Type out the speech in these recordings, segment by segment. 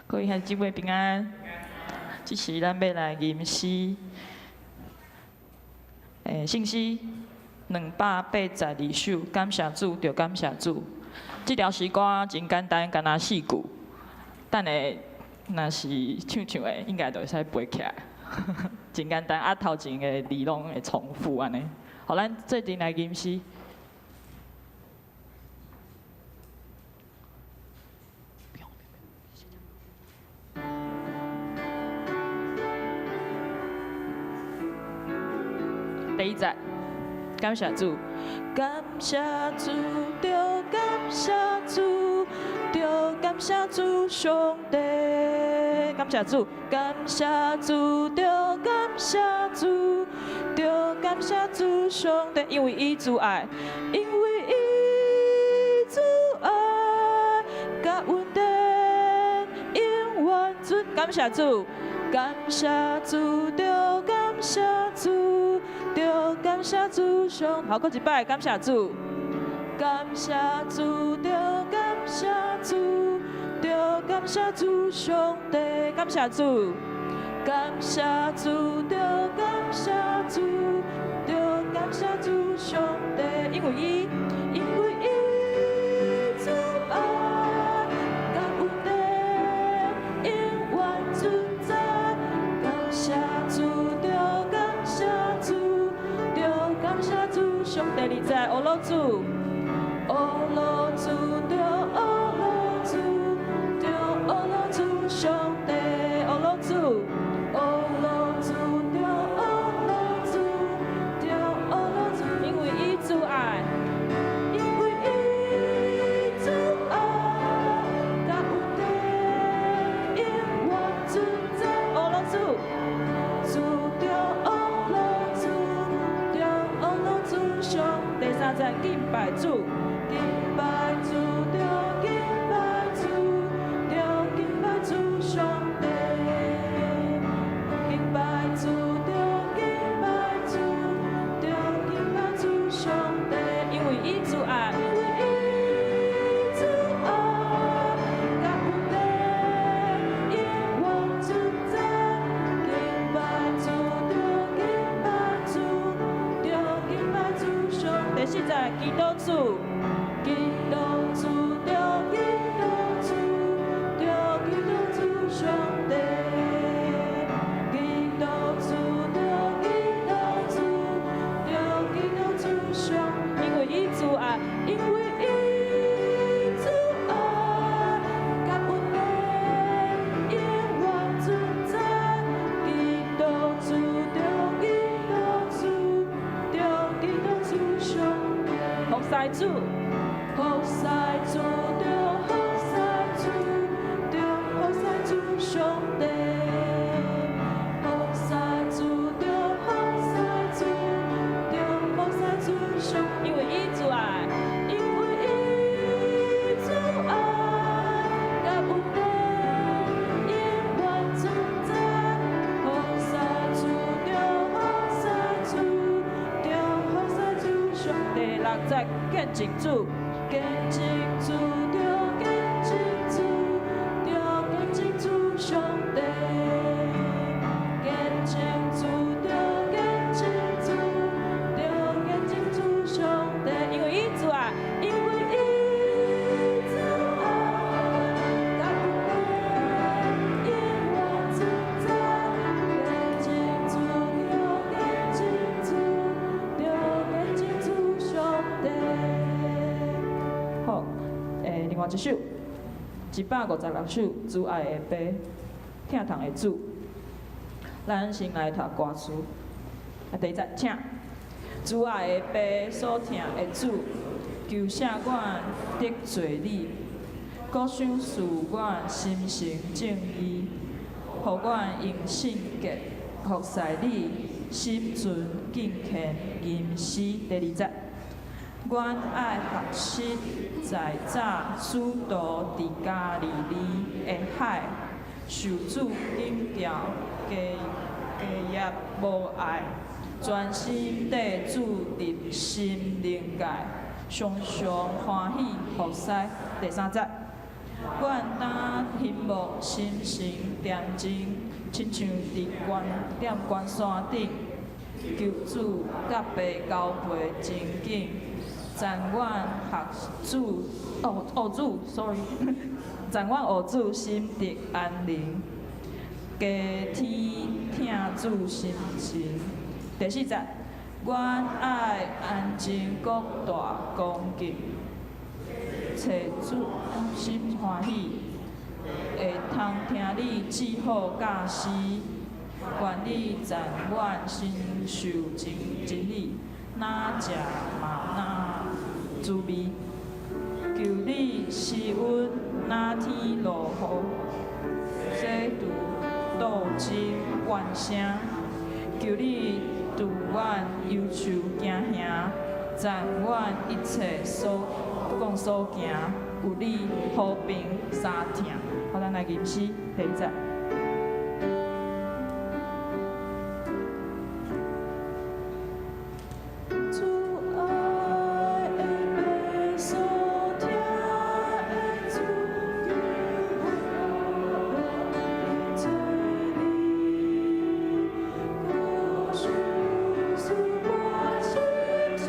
各位兄弟姊妹平安。這時咱欲來吟詩，聖詩282首，感謝主，著感謝主。這條詩歌真簡單，干焦四句。等下若是唱唱的，應該就會使背起來。真簡單，啊頭前的字攏會重複按呢。好，咱做陣來吟詩。第一節，感謝主，感謝主，著感謝主，著感謝主上帝，感謝主，感謝主，著感謝主，著感謝主上帝，因為伊慈愛，因為伊慈愛，佮恩典永遠存，感謝主，感謝主，著感謝主。著感謝主上，好，閣一擺，感謝主，感謝主，著感謝主，著感謝主上帝，感謝主，感謝主，著感謝主，著感謝主上帝，因為伊，因為伊慈愛，佮恩典永遠存在，感謝主，著感謝主。感謝主，上帝你在，阿羅主，阿羅主，著阿羅主，著阿羅主，上帝，阿羅主，阿羅主，著阿羅主，著阿羅主，因為伊慈愛，因為伊慈愛，佮恩典永遠存在，阿羅主，主著阿羅主。主上第三節敬拜主，敬拜主，著敬拜主，著敬拜主上帝，敬拜主，著敬拜主，著敬拜主上帝，因為伊慈愛，因為伊慈愛，佮恩典永遠存在，敬拜主，著敬拜主，著敬拜主上帝。第四節祈禱主，祈禱主，著祈禱主，著祈禱主上帝，祈禱主，著祈禱主，著祈禱主上，因為伊慈愛，因為伊慈愛，佮恩典永遠存在，祈禱主，著祈禱主，著祈禱主上帝，服侍主，服侍主，著服侍主，著服侍主上帝，服侍主，著服侍主，著服侍主上，因為伊慈愛，因為伊慈愛，佮恩典永遠存在，服侍主，著服侍主，著服侍主上帝。第六節見證主，見證主，著見證主，著見證主上帝，見證主，著見證主，著見證主上帝，因為伊慈愛，因為伊慈愛，佮恩典永遠存在，見證主，著見證主，著見證主上帝。好，另外一首，156首，慈愛的爸，疼痛的主。咱先來讀歌詞。啊，第一節，請。慈愛的爸，所疼的主，求赦阮得罪你，閣賞賜阮心誠正義，予阮用聖潔服侍你，心存敬虔吟詩。第二節，阮愛學習在早使徒佇加利利的海，受主警教，家家業無礙，專心綴主入心靈界，常常歡喜服侍。第三節，阮擔欣慕心神恬靜，親像佇懸踮懸山頂，求主佮爸交陪情景，讚阮學主哦哦主，sorry，讚阮學主心得安寧，加天疼主心情。第四節，阮愛安靜國大恭敬，揣主心歡喜，會通聽你至好教示，願你讚阮承受真真理，若食嘛若滋味。求你施恩，若天落雨，洗除鬥爭怨聲。求你助阮憂愁驚嚇，讚阮一切所講所行，有你和平三疼。好，咱來吟詩第一節。主愛的爸所疼的主，求阮阿爸找你，故事使我心事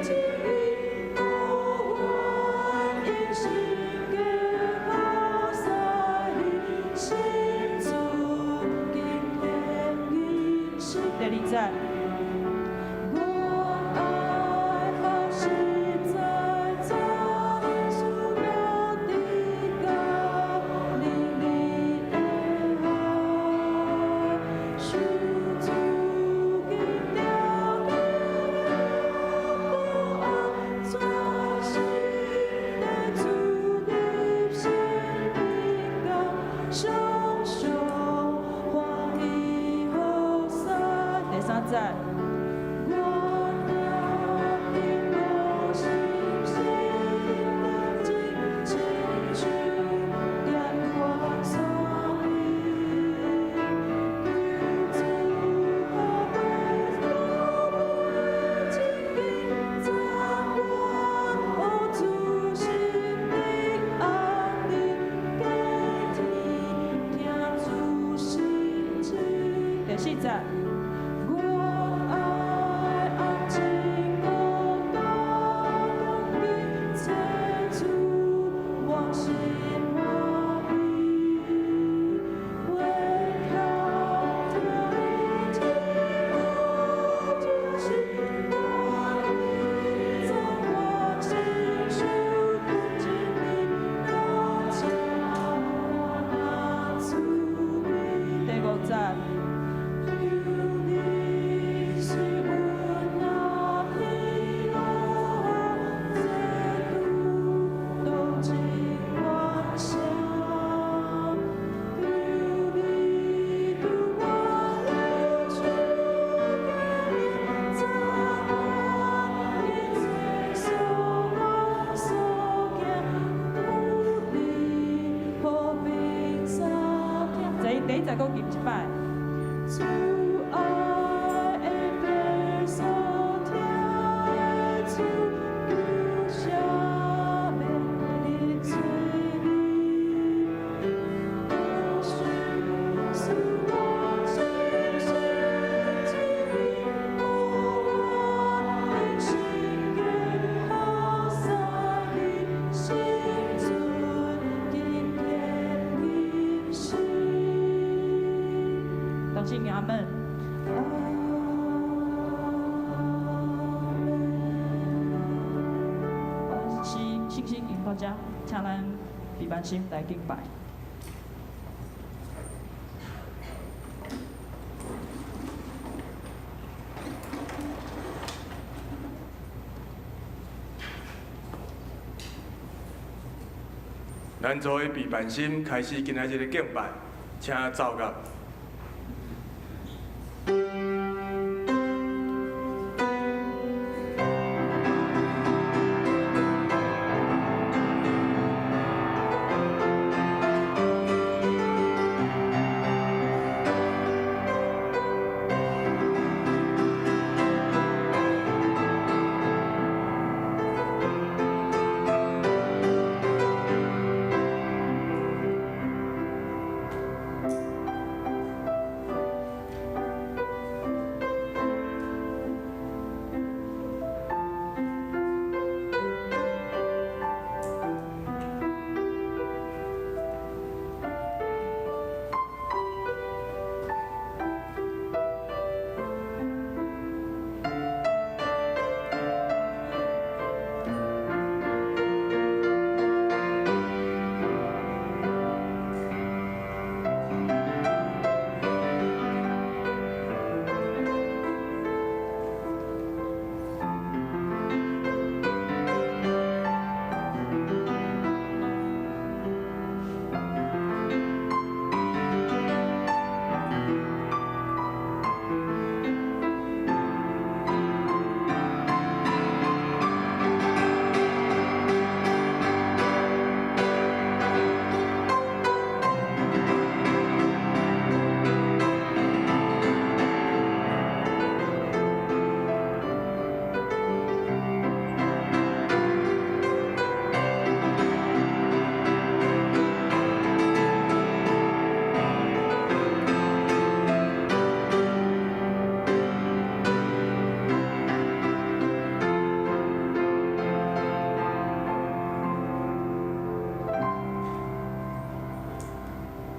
真理，予阮一生加服侍你，心存今天人生。第二節。阮愛學實在在，主落佇加利利的海，受主緊抓緊愛，全心地主入心平安，常常歡喜服侍。第三節。阮欣慕心神恬靜，親像踮懸山頂，求主阿爸交陪情景，讚阮學主心得安寧，加天疼主心情。第四節。阮愛安靜孤單恭敬，揣主滿心歡喜，會通聽你至好指示，願你讚我承受真理，若食嘛若滋味。第五節。求你賜阮若天落雨，洗除鬥爭怨聲。求你助阮憂愁驚嚇，讚阮一切所講所行，有你和平三疼。第一節閣吟一擺。主愛的爸所疼的主，求赦免日找你，故事使我心事真理，予阮一生加服侍你，心存今天人生。同聲阿們。阿們。是信心引到遮，請咱閉目心來敬拜。咱做伙閉目心開始今仔日的敬拜，請奏樂。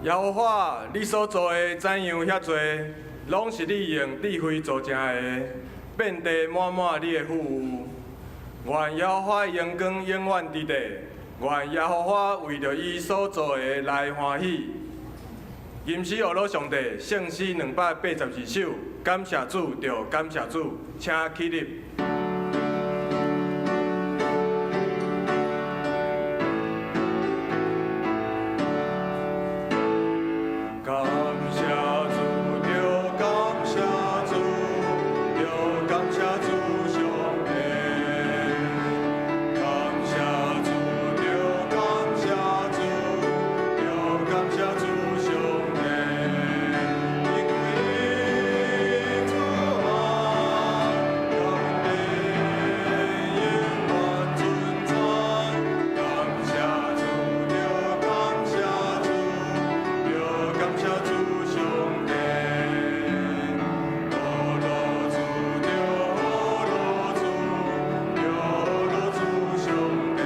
耶和華，你所造的怎樣遐濟，攏是你用智慧造成的，遍地滿滿你的富有。願耶和華榮光永遠佇地，願耶和華為著伊所造的來歡喜。吟詩學魯上帝，聖詩282首，感謝主，著感謝主，請起立。感謝主，著感謝主，著感謝主上帝。感謝主，著感謝主，著感謝主上帝。因為主愛，予阮永遠存在。感謝主，著感謝主，著感謝主上帝。呵咾主，著呵咾主，著呵咾主上帝。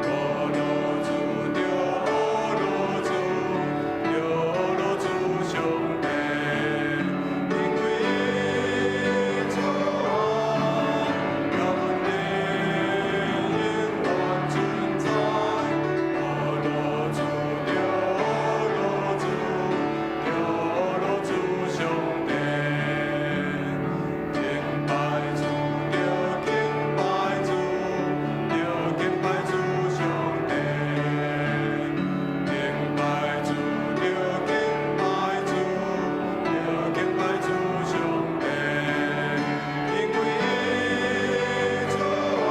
呵咾主，著呵咾主，著呵咾主上帝。因為主愛，予阮永遠存在。呵咾主，著呵咾主，著呵咾主上帝。敬拜主，著敬拜主，著敬拜主上帝。敬拜主，著敬拜主，著敬拜主上帝。因為主愛，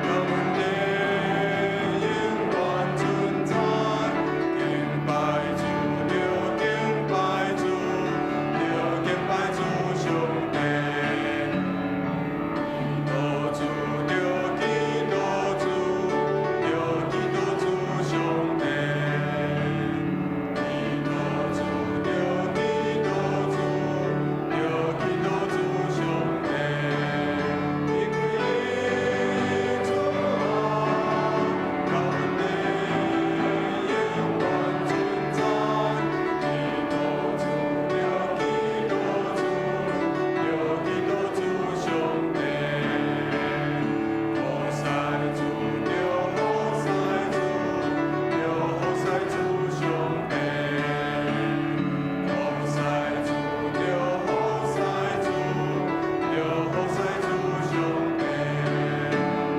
予阮永遠存在。敬拜主，著敬拜主，著敬拜主上帝。祈禱主，著祈禱主，著祈禱主上帝。祈禱主，著祈禱主，著祈禱主上帝。因為主愛，予阮永遠存在。祈禱主，著祈禱主，著祈禱主上帝。好婿主，著好婿主，著好婿主上帝。好婿主，著好婿主，著好婿主上帝。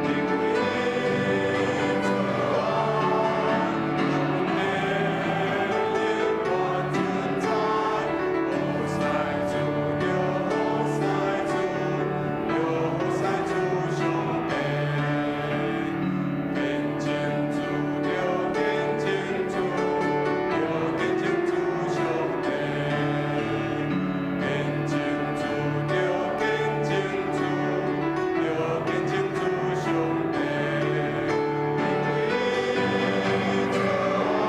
因為主愛，予阮永遠存在。好婿主，著好婿主，著好婿主上帝。見證主，著見證主，著見證主上帝。見證主，著見證主，著見證主上帝。因為主愛，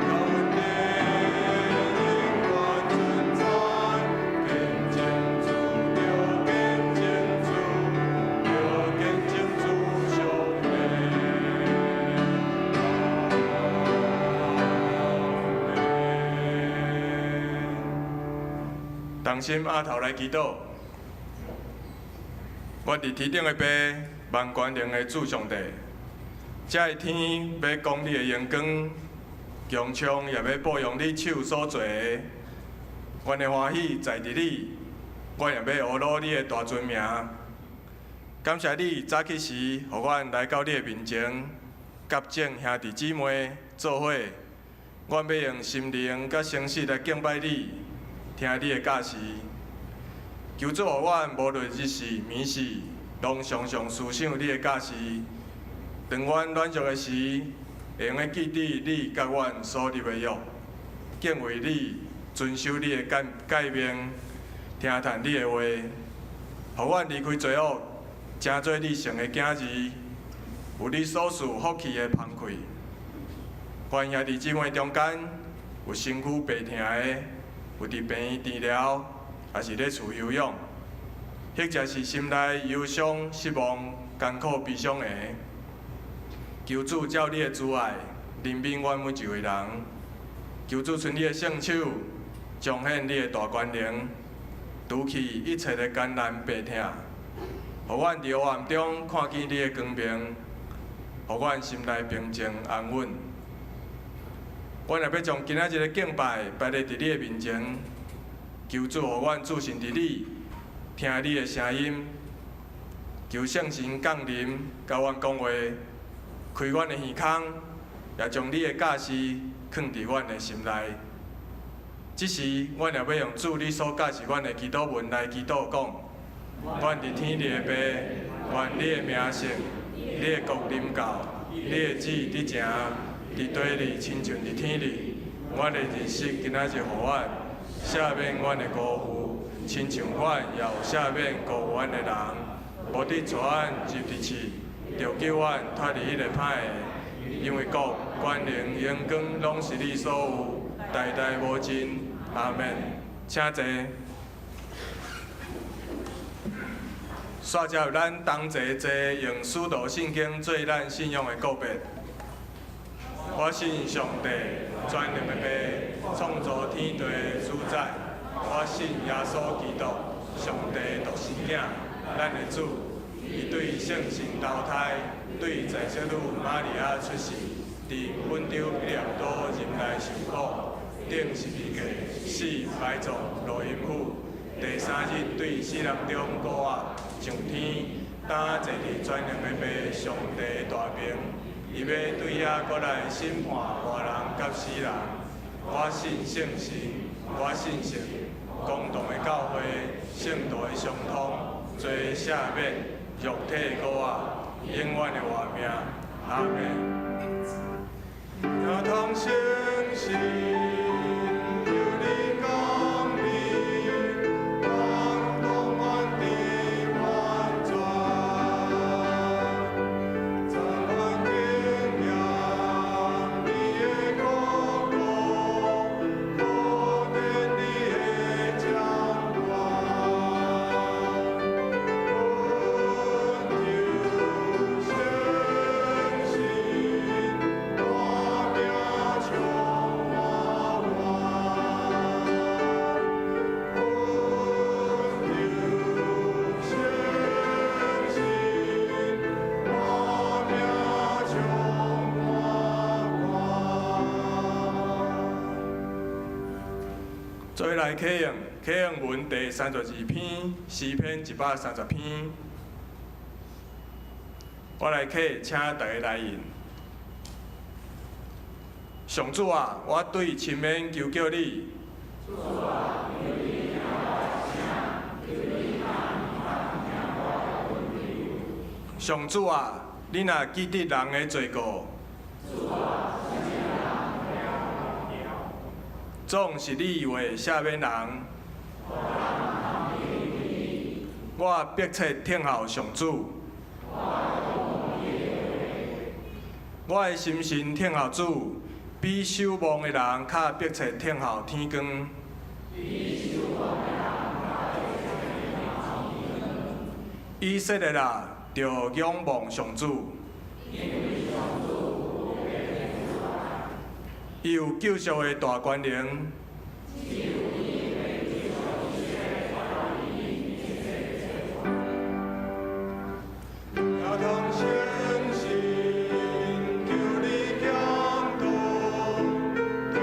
予阮永遠存在。見證主，著見證主，著見證主上帝。阿們。同心阿頭來祈禱。我佇天頂的父，萬權能的主上帝，這个天欲講你的榮光，穹蒼也欲報揚你手所做的。阮的歡喜在佇你，阮也欲呵咾你的大尊名。感謝你早起時，予阮來到你的面前，佮眾兄弟姊妹做伙。阮欲用心靈佮誠實來敬拜你，聽你的教示。求主予阮無論日時暝時，攏常常思想你的教示。當阮軟弱的時，會用得記得你佮阮所立的約，敬畏你，遵守你的誡誡命，聽從你的話，予阮離開罪惡，成做你聖的囝兒，有你所賜福氣的芳氣。願兄弟姊妹中間有身軀病疼的，有佇病院治療，抑是咧厝休養，或者是心內憂傷、失望、艱苦、悲傷的，求主照你的慈愛，憐憫阮每一位人。求主伸你的聖手，彰顯你的大權能，除去一切的艱難病痛，予阮佇黑暗中看見你的光明，予阮心內平靜安穩。阮也欲將今仔日的敬拜擺佇你的面前，求主予阮注神佇你，聽你的聲音，求聖神降臨，佮阮講話，開阮的耳孔，也將你的教示囥佇阮的心內。這時，阮也欲用主你所教示阮的祈禱文來祈禱，講：阮佇天裡的父，願你的名聖，你的國臨到，你的旨意執行，佇地裡親像佇天裡。阮的日食今仔日予阮，赦免阮的辜負，親像阮也有赦免辜負阮的人。無得帶阮入佇試，著救阮脫離彼个歹的。因為國、權能、榮光攏是你所有，代代無盡。阿們。請坐。煞接咱同齊坐用使徒信經做咱信仰的告白。我信上帝，全能的父，創造天地的主宰。我信耶穌基督，上帝獨生囝，咱的主。伊對聖神投胎，對在聖女瑪利亞出世，佇本丟彼拉多忍耐受苦，釘十字架，死埋葬，落陰府。第三日對死人中復活，上天，擔坐佇全能的父上帝大爿，伊欲對遐閣來審判活人佮死人。我信聖神，我信聖公同的教會，聖徒的相通，罪赦免，肉體的復活，永遠的活命。阿們。聽通相信，求你降臨，感動阮的完全，讚阮經驗你的國度，可見你的掌權。懇求聖神，大名充滿我。懇求聖神，大名充滿我。做伙來啟用，啟用文第32篇，詩篇130篇。我來啟，請大家來應。上主啊，我對深淵求叫你。上主啊，你若記得人的罪過，總是你會赦免人。我迫切等候上主，我的心神等候主，比守望的人較迫切等候天光。以色列啊，著仰望上主。伊有救贖的大權能。聽通相信，求你感動，提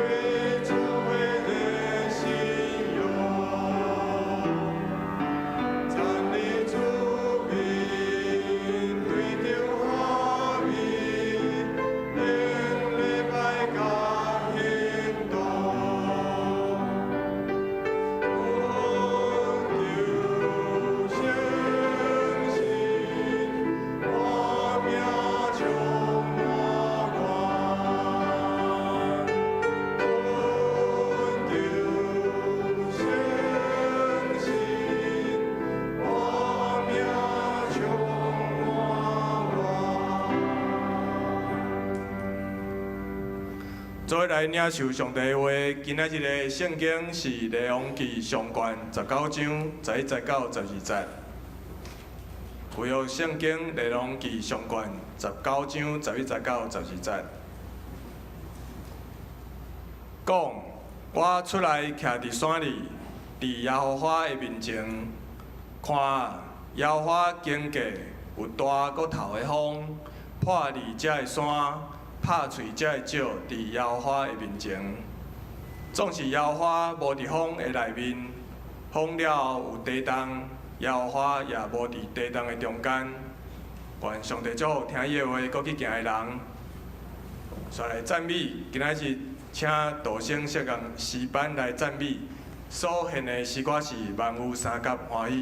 出火熱信仰，讚你主面對著畫面，用禮拜佮行動。懇求聖神，大名充滿我。懇求聖神，大名充滿我。做伙來領受上帝的話，今仔日的聖經是《列王紀上卷》19章11節到12節。舊約聖經《列王紀上卷》19章11節到12節。講，我出來徛佇山裡，佇耶和華的面前，看耶和華經過，有大閣透的風，破裂這个山，拍碎這个石，佇耶和華的面前。總是耶和華無佇風的內面，風了後有地動，耶和華也無佇地動的中間。願上帝祝福聽伊的話，閣去行的人。煞來讚美，今仔日請道生聖樂詩班來讚美，所獻的詩歌是《萬有三甲歡喜》。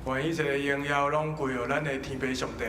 願一切的榮耀攏歸予咱的天父上帝。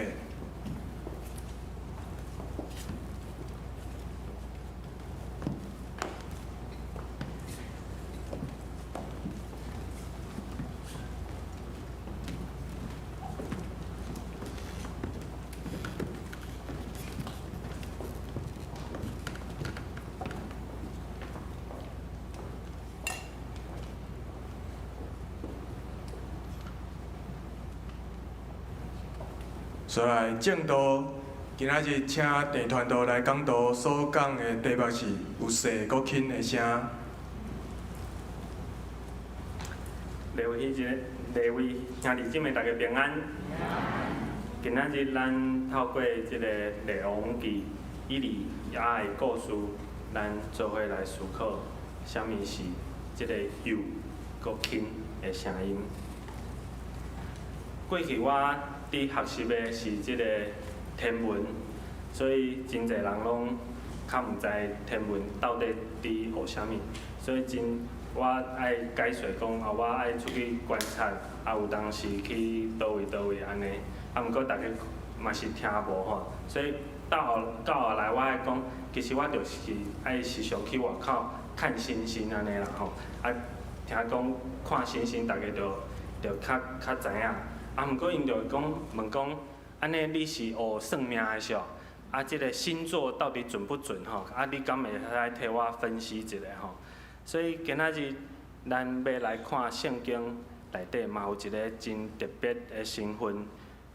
所來證道，今仔日請鄭傳道來講道，所講的題目是有細閣輕的聲。列位兄列位兄弟姊妹，大家平安。今仔日咱透過這个列王記以利亞的故事，咱做伙來思考，啥物是這个幼閣輕的聲音。過去我佇學習的是這个天文，所以真濟人攏較毋知天文到底佇學啥物，所以真我愛解說講啊，我愛出去觀察，啊有當時去佗位佗位按呢，啊毋過逐家嘛是聽無吼，所以到後來我愛講，其實我就是愛時常去外口看星星按呢啦吼，啊聽講看星星，逐家就較較知影。啊，毋過𪜶就講問講，按呢你是學算命的是哦？啊，這个星座到底準不準吼？啊，你敢會使替我分析一下吼？所以今仔日咱欲來看聖經內底嘛有一个真特別的身份，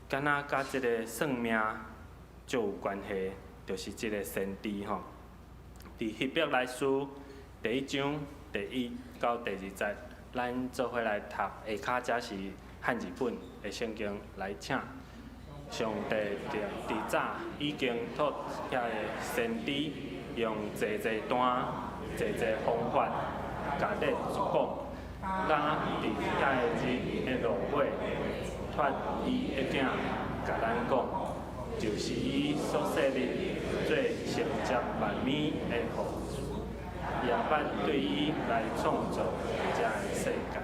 敢若佮這个算命足有關係，就是這个先知吼。佇希伯來書第一章第一到第二節，咱做伙來讀，下跤才是漢字本的聖經來請。上帝佇早已經託遐个先知用濟濟段、濟濟方法，共你講，敢佇遐个日的落尾，託伊的囝共咱講，就是伊所設立做承接萬物的後嗣，也捌對伊來創造這个世界。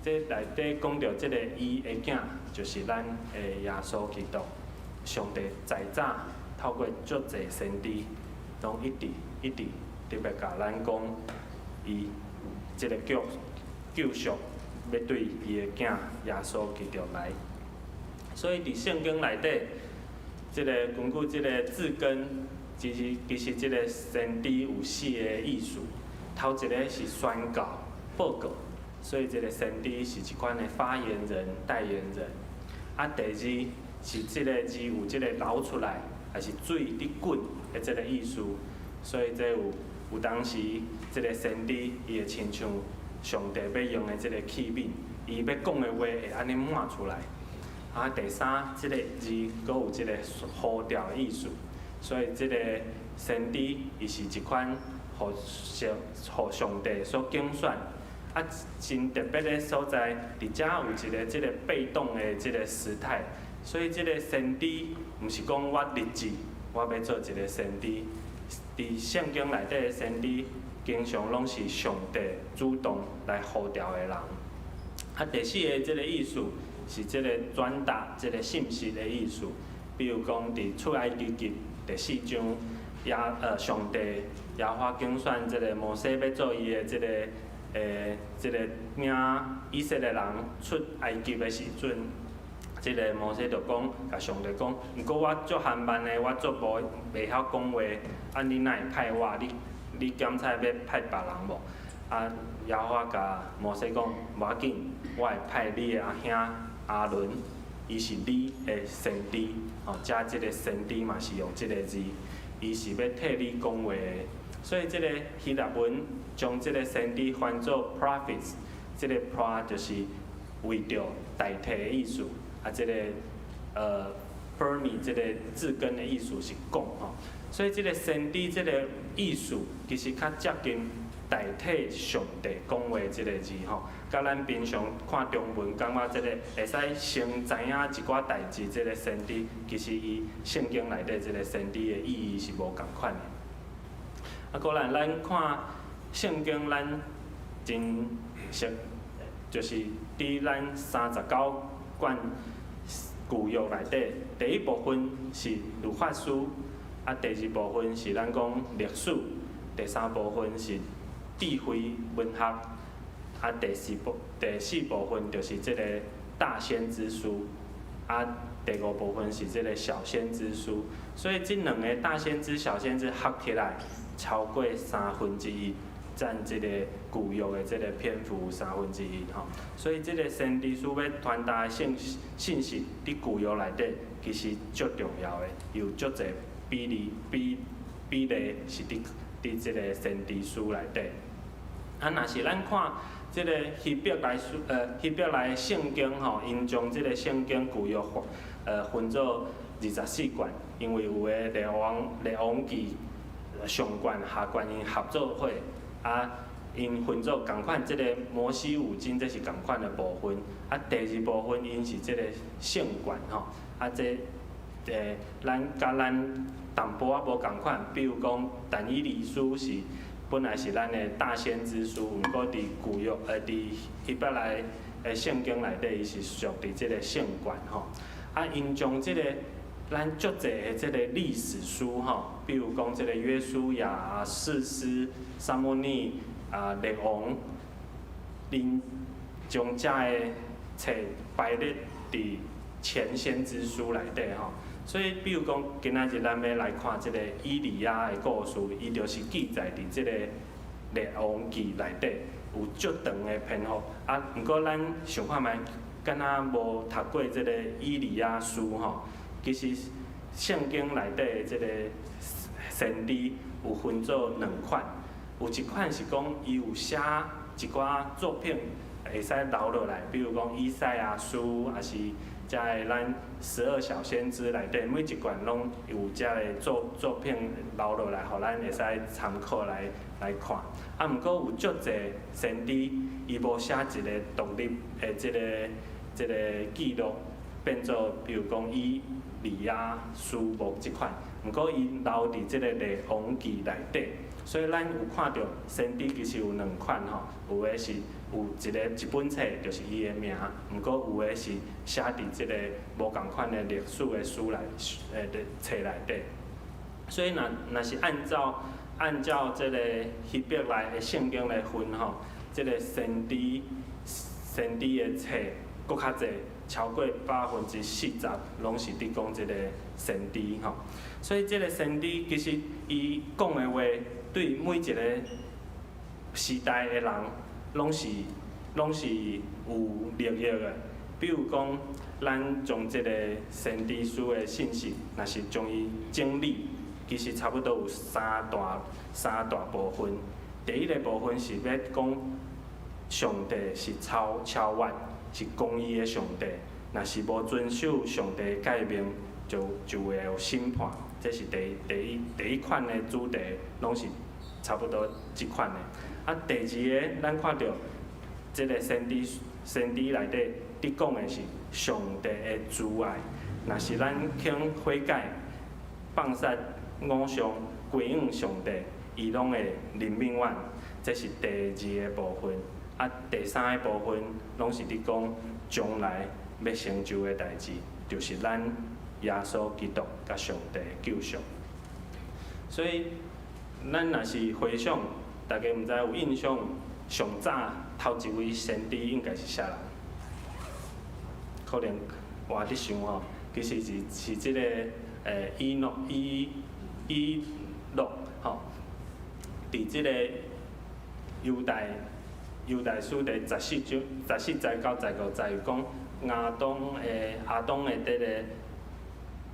這內底講著這个伊的囝，就是咱的耶穌基督。上帝在早透過足濟先知，攏一直一直特別共咱講，伊這个救救贖欲對伊的囝耶穌基督來。所以佇聖經內底，這个根據這个字根，其實這个先知有四个意思。頭一个是宣告、報告。所以這个先知是一款的發言人、代言人。啊，第二是這个字有這个流出來，抑是水佇滾的這个意思。所以這有當時這个先知伊會親像上帝欲用的這个器皿，伊欲講的話會按呢滿出來。啊，第三，這个字閣有這个呼召的意思。所以這个先知伊是一款予上予上帝所揀選。啊，真特別的所在，佇遮有一个這个被動的這个時態，所以這个先知毋是講我立志，我欲做一个先知。佇聖經內底的先知，經常攏是上帝主動來呼召的人。啊，第四个這个意思是這个轉達這个信息的意思，比如講佇出埃及記第四章，上帝耶和華揀選這个摩西欲做伊的這个。這个領以色列人出埃及的時陣，這个摩西就講，共上帝講，毋過我足含慢的，我足無袂曉講話，啊，你哪會派我？你檢查欲派別人無？啊，耶和華共摩西講，無要緊，我會派你的阿兄亞倫，伊是你的先知，吼，遮這个先知嘛是用這个字，伊是欲替你講話的。所以這个希臘文將這个先知翻做 prophets，這个 pro 就是為著代替的意思，啊，這个phemi 這个字根的意思是講吼，所以這个先知這个意思其實較接近代替上帝講話這个字吼，佮咱平常看中文感覺這个會使先知影一寡代誌，這个先知其實伊聖經內底這个先知的意義是無仝款的。啊，閣來咱看聖經，咱真熟就是佇咱39卷舊約內底，第一部分是律法書，啊，第二部分是咱講歷史，第三部分是智慧文學，啊，第四部分就是這個大先知書，啊，第五部分是這個小先知書。所以這兩个大先知、小先知合起來，超過三分之一，佔這个舊約的這个篇幅三分之一吼。所以這个先知書欲傳達的信息，佇舊約內底其實足重要的，有足濟比例是佇這个先知書內底。啊，若是咱看這个希伯來聖經吼，𪜶將這个聖經舊約分做24卷，因為有的列王記上卷下卷𪜶合做伙，啊，𪜶分做仝款，這个摩西五經這是仝款的部分，啊，第二部分𪜶是這个聖卷吼，啊，這咱佮咱淡薄仔無仝款，比如講但以理書是本來是咱的大先知書，毋過佇舊約佇希伯來的聖經內底，伊是屬佇這个聖卷吼。啊，𪜶將這个咱足濟的這个歷史書吼，比如講這个約書亞、士師、撒母耳、啊列王，𪜶將遮个冊排列佇前先知書內底吼。所以，比如講，今仔日咱欲來看這个以利亞的故事，伊就是記載佇這个列王記內底，有足長的篇幅。啊，毋過咱想看覓，敢若無讀過這个以利亞書吼。其實聖經內底的這个先知有分做兩款，有一款是講伊有寫一寡作品會使留落來，比如講以賽亞書，抑是遮个咱十二小先知內底，每一卷攏有遮个作品留落來，予咱會使參考來看。啊，毋過有足濟先知，伊無寫一个獨立的這個記錄，變做比如講以利亞書無這款，毋過伊留佇這个列王記內底，所以咱有看著先知其實有兩款吼，有的是有一個一本冊就是伊的名，毋過有的是寫佇這个無仝款的歷史的書內冊內底。所以若是按照這个希伯來的聖經來分吼，這个先知的冊閣較濟，超過40%攏是佇講這个先知吼。所以這个先知其實伊講的話，對每一个時代的人，攏是有利益的。比如講，咱將這个先知書的信息，若是將伊整理，其實差不多有三大部分。第一个部分是欲講上帝是超越，是公義的上帝。若是無遵守上帝的誡命，就會有審判。這是第一款的主題，攏是差不多這款的。啊，第二个，咱看著這个先知內底佇講的是上帝的慈愛。若是咱肯悔改，放捨偶像，歸向上帝，伊攏會憐憫阮。這是第二个部分。啊，第三个部分攏是佇講將來欲成就的代誌，就是咱耶穌基督佮上帝的救贖。所以，咱若是回想，大家毋知有印象，上早頭一位先知應該是啥人？可能我佇想吼，其實是這个以諾以諾吼，佇這个猶大書第14章14節到15節有講亞當的這个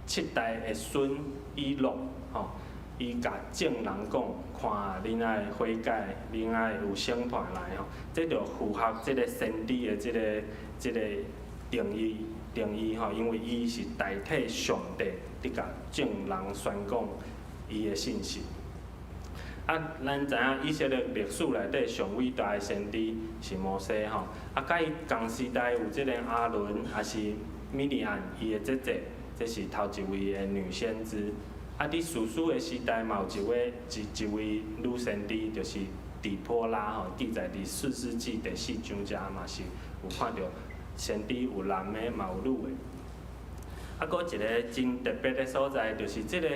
七代的孫以諾吼，伊共眾人講，看恁愛悔改，恁愛有審判來吼，這就符合這个先知的這個定義吼，因為伊是代替上帝佇共眾人宣講伊的信息。啊，咱知影以色列歷史內底上偉大的先知是摩西吼，啊，佮伊仝時代有這個亞倫，抑是米利暗伊的姐姐，這是頭一位的女先知。啊，佇士師的時代嘛有一位女先知，就是底波拉吼，記載佇士師記第四章遮嘛是有看著先知有男的嘛有女的。啊，閣一个真特別的所在，就是這个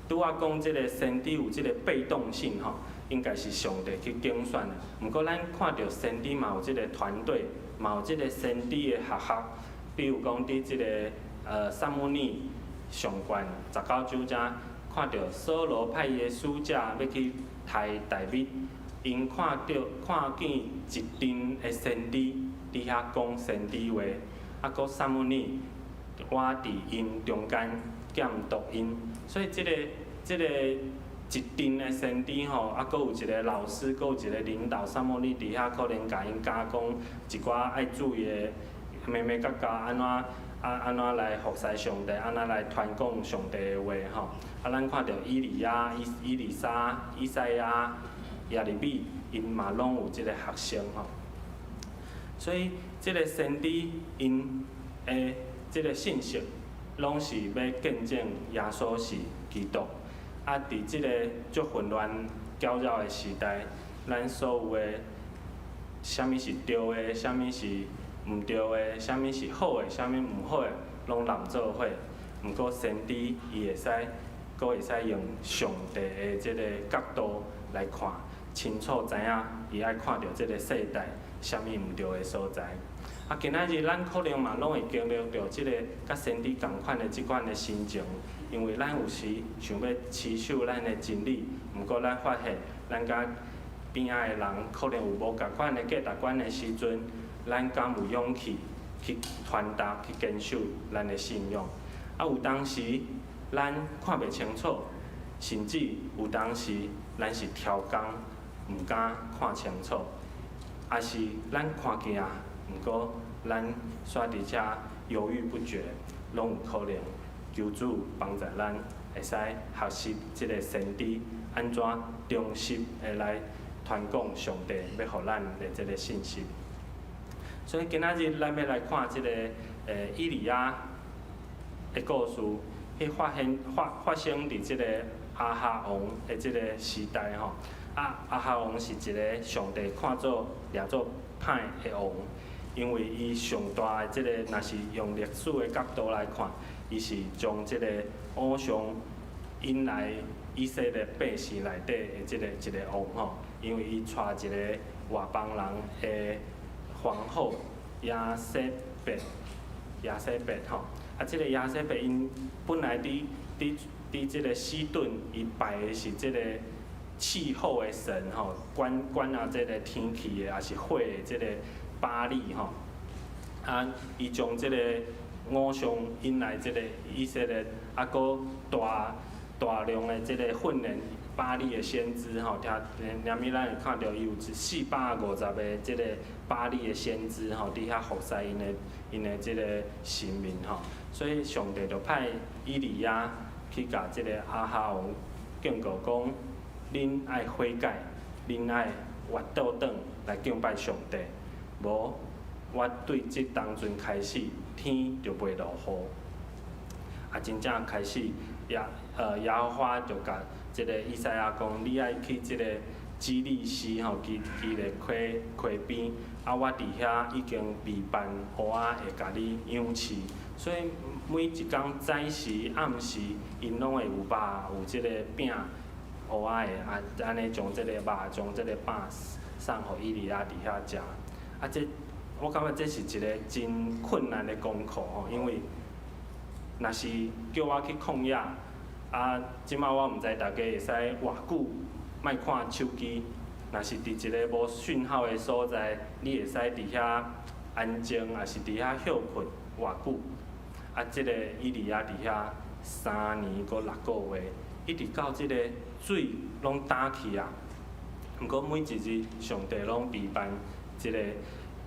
拄仔講這个先知有這个被動性吼，應該是上帝去揀選的。毋過咱看著先知嘛有這个團隊，嘛有這个先知的學校，比如講佇這个撒母耳上卷19章遮看著掃羅派伊的使者欲去刣大衛，𪜶看見一陣的先知佇遐講先知話，啊，閣撒母耳倚佇𪜶中間監督𪜶，所以這个一陣的先知吼，啊，閣有一个老師，閣有一个領導，撒母耳佇遐可能共𪜶教講一寡愛注意的眉眉角角，按怎來服侍上帝，按怎來傳講上帝的話吼。啊，咱看著以利亞、以利沙、以賽亞、耶利米，𪜶嘛攏有這个學生吼。所以，這个先知𪜶的這个信息，攏是欲見證耶穌是基督。啊，佇這个足混亂攪擾的時代，咱所有的啥物是對的，啥物是毋對的，啥物是好的，啥物毋好的，攏攏做伙。毋過先知伊會使，閣會使用上帝的這个角度來看，清楚知影伊愛看著這个世代啥物毋對的所在。啊，今仔日咱可能嘛攏會經歷著這个佮先知仝款的這款的心情，因為咱有時想欲持守咱的真理，毋過咱發現咱佮邊仔的人可能有無仝款的價值觀的時陣，咱敢有勇氣去傳達、去堅守咱的信仰？啊，有當時咱看袂清楚，甚至有當時咱是刁工，毋敢看清楚，抑是咱看見啊，毋過咱煞佇遮猶豫不決，攏有可能。求主幫助咱，會使學習這个先知按怎忠實的來傳講上帝欲予咱的這个信息。所以今仔日咱欲來看這个以利亞的故事，彼發現發發生佇這个亞哈王的這个時代吼。啊，亞哈王是一个上帝看做掠做歹的王，因為伊上大的這个，若是用歷史的角度來看，伊是將這个偶像引來以色列百姓內底的這个一个王吼，因為伊娶一个外邦人的皇后耶洗別，耶洗別吼，啊，這个耶洗別𪜶本來佇這个西頓，伊拜的是這个氣候的神吼，管管啊這个天氣的，抑是火的這个巴力吼，啊，伊將這个偶像引來這个以色列，啊，閣大大量的這个訓練巴力的先知吼，聽連物咱會看著伊有450個這个巴力的先知吼，佇遐服侍𪜶的這个神明吼，所以上帝就派以利亞去共這个亞哈王警告講：恁愛悔改，恁愛越倒轉來敬拜上帝，無我對這當陣開始天就袂落雨。啊，真正開始耶和華就共這个以賽亞講：你愛去這个基利溪吼，基列溪溪邊，啊，我佇遐已經備辦烏仔會共你養飼。所以每一工早時暗時，𪜶攏會有肉，有這个餅，烏仔的啊，按呢將這个肉，將這个餅送予以利亞佇遐食。啊，這我感覺這是一個真困難的功課吼，因為若是叫我去曠野，啊，這擺我毋知大家會使偌久莫看手機，若是佇一个無訊號的所在，你會使佇遐安靜，抑是佇遐歇睏偌久？啊，這个以利亞佇遐3年閣6個月，一直到這个水攏乾去啊。毋過每一日上帝攏備辦這个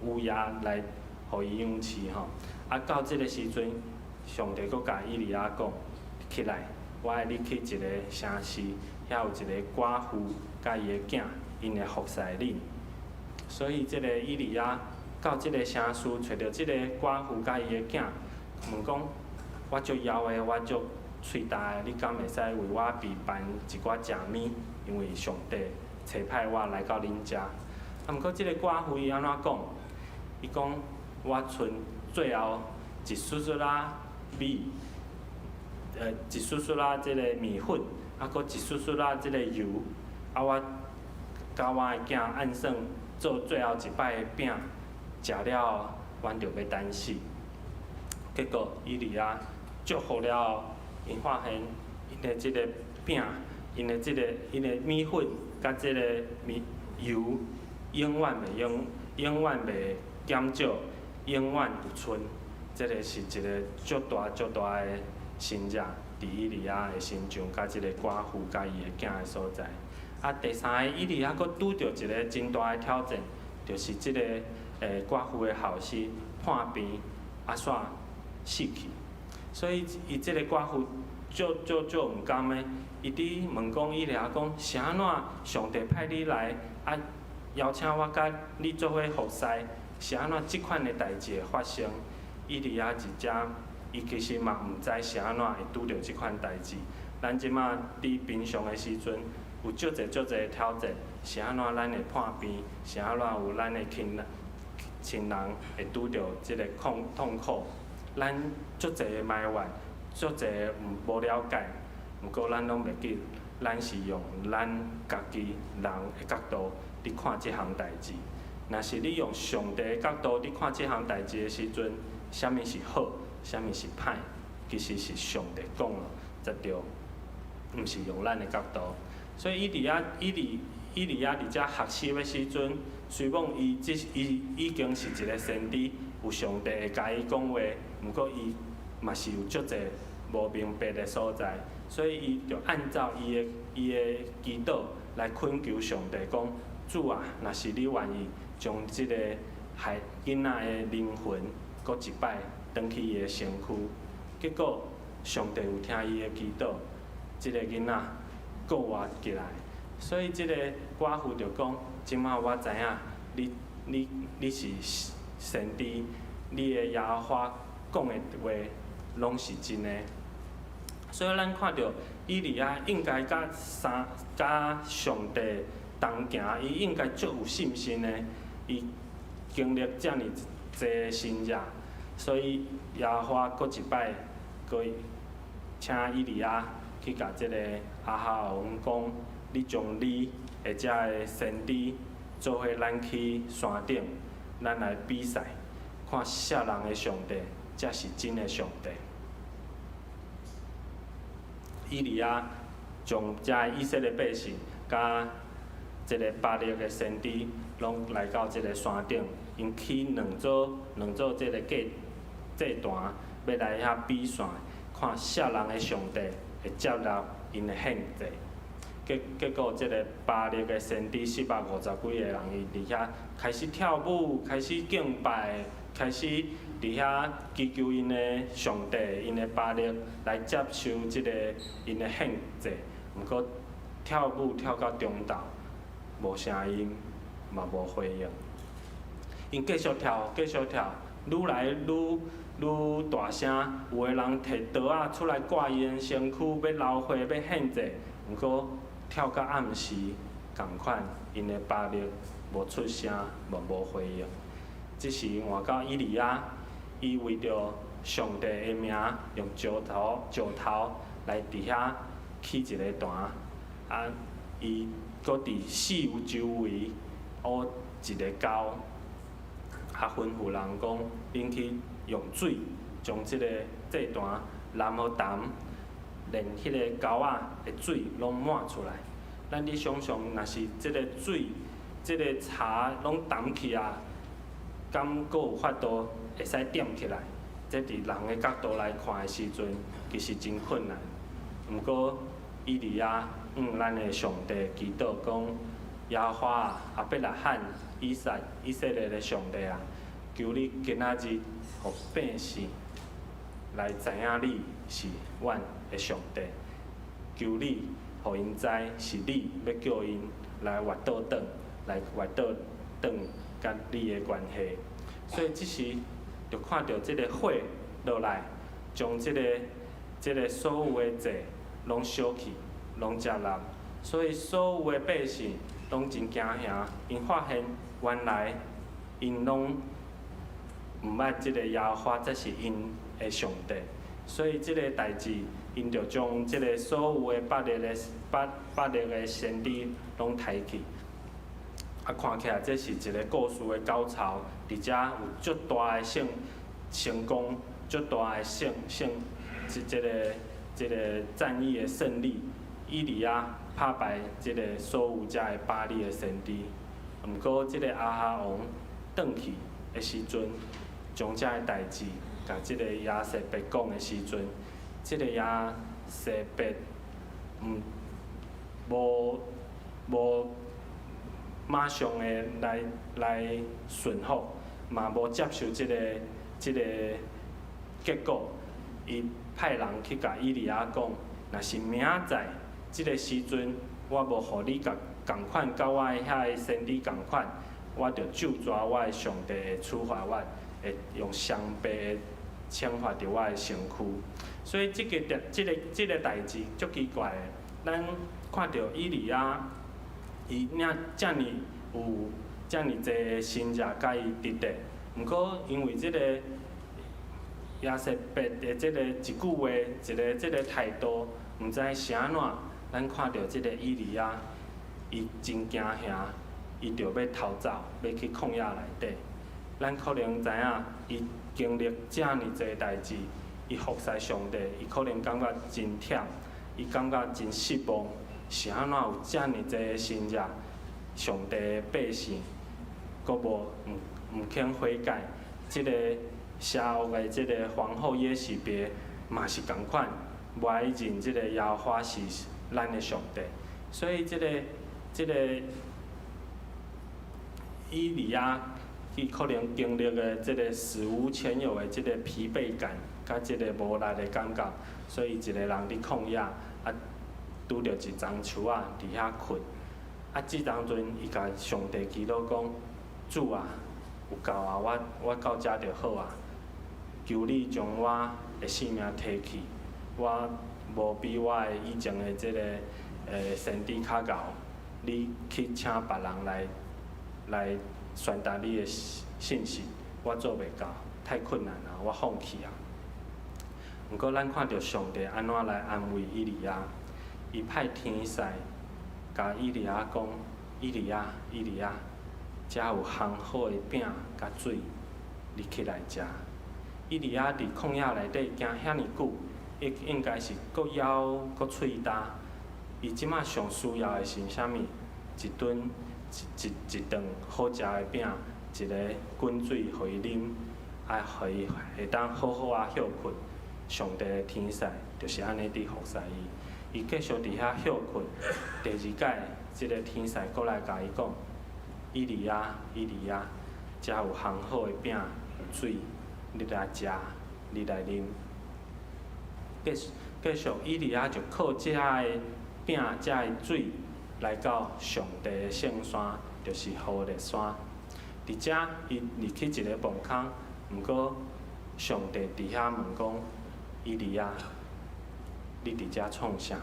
烏鴉來予伊養飼吼。啊，到這个時陣，上帝閣共以利亞講：起來，我愛你去一个城市，遐有一个寡婦佮伊的囝，𪜶會服侍恁。所以這个以利亞到這个城市，揣著這个寡婦佮伊的囝，問講：我足枵的，我足喙焦的，你敢會使為我備辦一寡食物？因為上帝差差派我來到恁遮。啊，毋過這個寡婦伊按怎講？伊講我賰最後一絲絲仔米，一絲絲仔這个麵粉，啊，閣一絲絲仔這个油，啊，我佮我的囝按算做最後一擺的餅，食了後，阮就欲等死。結果以利亞祝福了後，𪜶發現𪜶的這个餅，𪜶的這个𪜶的麵粉佮這个米油，永遠袂用，永遠袂減少，永遠有賰。這个是一个足大足大的神跡，佇以利亞的身上，佮這个寡婦佮伊的囝的所在。啊，第三个，以利亞閣拄著一个真大的挑戰，就是這个寡婦的後嗣破病啊，煞死去。所以伊這个寡婦足足足毋甘的，伊佇問講以利亞講，是按怎上帝派你來啊，邀請我佮你做伙服侍，是按怎這款的代誌會發生？以利亞佇遮，伊其實嘛毋知是按怎會拄著這款代誌。咱這馬佇平常的時陣，有足濟足濟的挑戰，是按怎咱會破病？是按怎有咱的親人親人會拄著這个痛苦？咱足濟的埋怨，足濟的毋無了解，毋過咱攏袂記，咱是用咱家己人的角度佇看這項代誌。若是你用上帝的角度佇看這項代誌的時陣，啥物是好，啥物是歹，其實是上帝講了才對，毋是用咱的角度。所以伊佇遐，伊利亞佇遮學習的時陣，雖講伊這伊已經是一个先知，有上帝會共伊講話，毋過伊嘛是有足濟無明白的所在，所以伊就按照伊的祈禱來懇求上帝講：主啊，若是你願意將這个孩囡仔的靈魂閣一擺轉去伊的身軀，結果上帝有聽伊的祈禱，這个囡仔閣活起來。所以這个寡婦就講：這馬我知影，你是先知，你的耶和華講的話攏是真的。所以咱看著以利亞應該佮三佮上帝同行，伊應該足有信心的。伊經歷遮爾濟神跡，所以耶和華閣一擺，閣請以利亞去共這个亞哈王講：你將你的遮个先知做伙咱去山頂，咱來比賽，看啥人的上帝才是真的上帝。以利亞將遮个以色列百姓，佮這个巴力的先知，攏來到這个山頂，𪜶起兩組兩組這个祭祭壇，欲來遐比賽，看啥人的上帝會接納𪜶的獻祭。結果，這个巴力的先知四百五十幾个人，伊佇遐開始跳舞，開始敬拜，開始佇遐祈求𪜶的上帝，𪜶的巴力來接受這个𪜶的獻祭。毋過跳舞跳到中晝，無聲音，嘛無回應。𪜶繼續跳，繼續跳，愈來愈愈大聲，有的人提刀仔出來割伊的身軀，欲流血，欲獻祭。毋過跳到暗時，仝款，𪜶的巴力無出聲，嘛無回應。這時換到以利亞，伊為著上帝的名，用石頭石頭來佇遐起一个壇，啊，伊閣佇四周圍挖一个溝，啊，吩咐人講，恁去用水將這个祭壇淋予澹，連彼个溝仔的水攏抹出來。咱你想象，若是這个水、這个柴攏澹去啊，敢閣有法度會使點起來？這佇人的角度來看的時陣，其實真困難。毋過以利亞向咱的上帝祈禱講：耶和華啊，亞伯拉罕、以撒、以色列的上帝啊，求你今仔日予百姓來知影你是阮的上帝。求你予𪜶知是你欲叫𪜶來活倒轉，來活倒轉佮你的關係。所以這時就看著這个火落來，將這个所有的祭攏燒去，攏食落。所以所有的百姓攏真驚嚇，𪜶發現原來𪜶攏毋捌這个耶和華，才是𪜶的上帝。所以這个代誌，𪜶就將這个所有的巴力的巴巴力的先知攏刣去。啊，看起來這是一个故事的高潮，佇遮有足大的成成功，足大的勝勝，這這个這个戰役的勝利，以利亞拍敗這个所有遮的巴力的先知。毋過，這个亞哈王轉去的時陣，將遮的代誌共這个耶洗別講的時陣，這个耶洗別毋無無馬上的來來順服，嘛無接受這个這个結果，伊派人去共以利亞講，若是明仔載這个時陣，我無予你共仝款，佮我的遐个先知仝款，我就咒詛我的上帝會處罰我，會用雙倍的懲罰佇我的身軀。所以這個這個這個代誌足奇怪的，咱看著以利亞，伊爾遮爾有遮爾濟的神跡共伊佇咧，毋過因為這個耶洗別的這个一句話，一个這个態度，毋知是按怎，咱看著這个以利亞，伊真驚嚇，伊就欲逃走，欲去曠野內底。咱可能知影，伊經歷遮爾濟代誌，伊服侍上帝，伊可能感覺真忝，伊感覺真失望，是按怎有遮爾濟的神跡，上帝的百姓，閣無毋毋肯悔改，這个邪惡的這个皇后耶洗別嘛是仝款，無愛認這个耶和華是咱的上帝，所以這个這个以利亞，伊可能經歷的這个史無前有的這个疲憊感，佮這个無力的感覺，所以一个人佇曠野，啊，拄著一叢樹仔佇遐睏，啊，這當陣伊共上帝祈禱講：主啊，有夠啊，我我到遮就好啊，求你將我的性命提去，我無比我的以前的這个先知較𠢕，你去請別人來來傳達你的信息，我做袂到，太困難啦，我放棄啊。毋過咱看著上帝按怎來安慰以利亞，伊派天使共以利亞講：以利亞，以利亞，遮有烘好的餅佮水，你起來食。以利亞佇曠野內底行遐爾久，伊應該是閣枵閣喙焦。伊這馬上需要的是啥物？一頓一一一頓好食的餅，一个滾水予伊啉，啊，予伊會當好好仔歇睏。上帝的天使就是按呢佇服侍伊，伊繼續佇遐歇睏。第二擺，這个天使閣來共伊講：以利亞，以利亞，遮有烘好的餅，有水，你來食，你來啉。繼續繼續，以利亞就靠遮的餅、遮的水，來到上帝的聖山，就是何烈山。佇遮，伊入去一个墓空，毋過上帝佇遐問講：以利亞，你佇遮創啥？